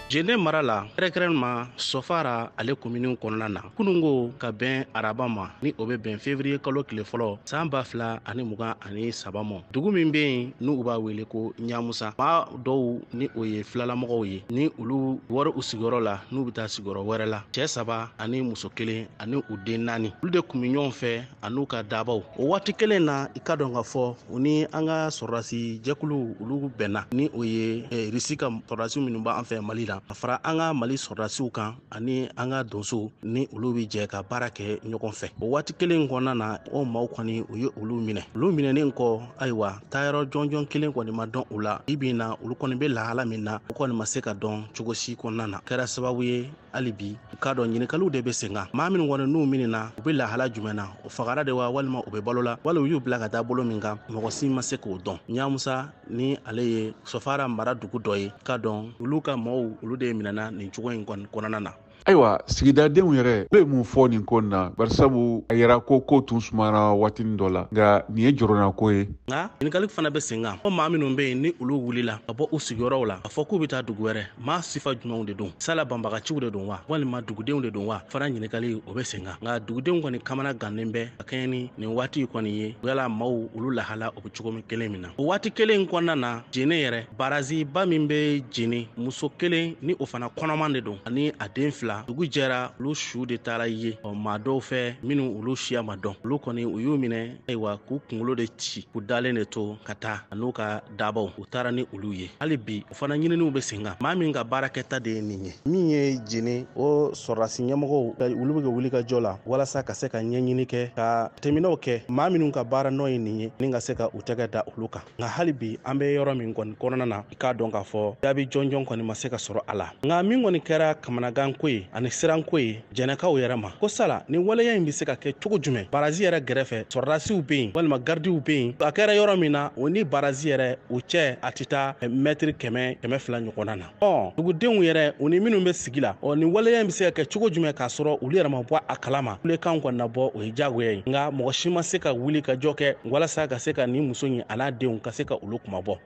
Jene mara la, kɛrɛnkɛrɛn ma Sɔfara ale komini kɔnɔna na, kunungo ka bɛn araba ma, ni o bɛ bɛn février kalo tile fɔlɔ san 2023 ma, dugu min bɛ yen n'u b'a wele ko Ɲamusa, maa dɔw ni o ye filalamɔgɔw ye, ni olu wɔri u sigiyɔrɔ la n'u bɛ taa sigiyɔrɔ wɛrɛ la, cɛɛ 3 ani muso kelen ani u den 4, olu de kun bɛ ɲɔgɔn fɛ an'u ka dabaw. O waati kelen na, i ka dɔn ka fɔ u ni an ka sɔrɔdasi jɛkulu olu bɛnna, ni o ye Risi ka sɔrɔdasi minnu b'an fɛ Mali la, ka fara an ka Mali sɔrɔdasiw kan ani an ka donsow, ni olu bɛ jɛ ka baara kɛ ɲɔgɔn fɛ. O waati kelen kɔnɔna na, o maaw kɔni u ye olu minɛ. Olu minɛnen kɔ, ayiwa, taayɔrɔ jɔnjɔn kelen kɔni ma dɔn u la. Bi bi in na, olu kɔni bɛ lahala min na, o kɔni ma se ka dɔn cogo si kɔnɔna na. Kɛra sababu ye hali bi u k'a dɔn ɲininkaliw de bɛ sen kan: maa minnu kɔni n'u minɛna, u bɛ lahala jumɛn na? U fagara de wa, walima u bɛ balo la, wala u y'u bila ka taa bolo min kan? Mɔgɔ si ma se k'o dɔn. Ɲamusa ni ale ye Sɔfara mara dugu dɔ ye, k'a dɔn olu ka maaw olu de minɛna nin cogo in kɔni kɔnɔna na. Ayiwa, sigidadenw yɛrɛ, olu ye mun fɔ nin ko na? Barisabu a yɛrɛ ko tun sumara waatinin dɔ la, nka nin ye jɔrɔnako ye. Nka ɲininkali fana bɛ sen kan ko maa minnu bɛ yen ni olu wulila ka bɔ u sigiyɔrɔw la a fɔ k'u bɛ taa dugu wɛrɛ, maa sifa jumɛnw de don? Sala banbagaciw de don wa, walima dugudenw de don wa? Fana ɲininkali o bɛ sen kan. Nka dugudenw kɔni kamana gannen bɛ ka kɛɲɛ ni nin waati kɔni ye. Yala maaw olu lahala o bɛ cogo min kelen min na, o waati kelen kɔnɔna na, Jene yɛrɛ, baraziba min bɛ Jene, muso kelen ni o fana kɔnɔman de don ani a den 2, dugu jɛra, olu su de taara ye ɔ maa dɔw fɛ minnu olu siya ma dɔn. Olu kɔni u y'u minɛ, ayiwa, k'u kunkolo de ci, k'u dalen de to ka taa an'u ka dabaw, u taara ni olu ye. Hali bi o fana ɲininiw bɛ sen kan, maa min ka baara kɛta de ye nin ye. Min ye Jene o sɔrɔdasi ɲɛmɔgɔw, olu bɛ ka wuli ka jɔ la walasa ka se ka ɲɛɲini kɛ, ka tɛmɛnɛw kɛ maa minnu ka baara nɔ ye nin ye, ni ka se ka u tɛgɛ da olu kan. Nka hali bi an bɛ yɔrɔ min kɔni kɔnɔna na, i k'a dɔn k'a fɔ jaabi jɔnjɔn kɔni ma se ka sɔrɔ a la. Nka min kɔni kɛra kamanaganko ye ani siranko ye jɛnɛkaw yɛrɛ ma, ko sala ni waleya in bɛ se ka kɛ cogo jumɛn barazi yɛrɛ gɛrɛfɛ? Sɔrɔdasiw bɛ yen walima garidiw bɛ yen. A kɛra yɔrɔ min na, o ni barazi yɛrɛ o cɛ, a tɛ taa mɛtiri 100, 200 ɲɔgɔnna na. Ɔ dugudenw yɛrɛ, u ni minnu bɛ sigi la, ɔ nin waleya in bɛ se ka kɛ cogo jumɛn k'a sɔrɔ olu yɛrɛ ma bɔ a kalama? Kulekan kɔni na bɔ, o ye diyagoya ye. Nka mɔgɔ si ma se ka wuli ka jɔ kɛ walasa ka se ka nin muso in a n'a denw ka se ka olu kuma bɔ.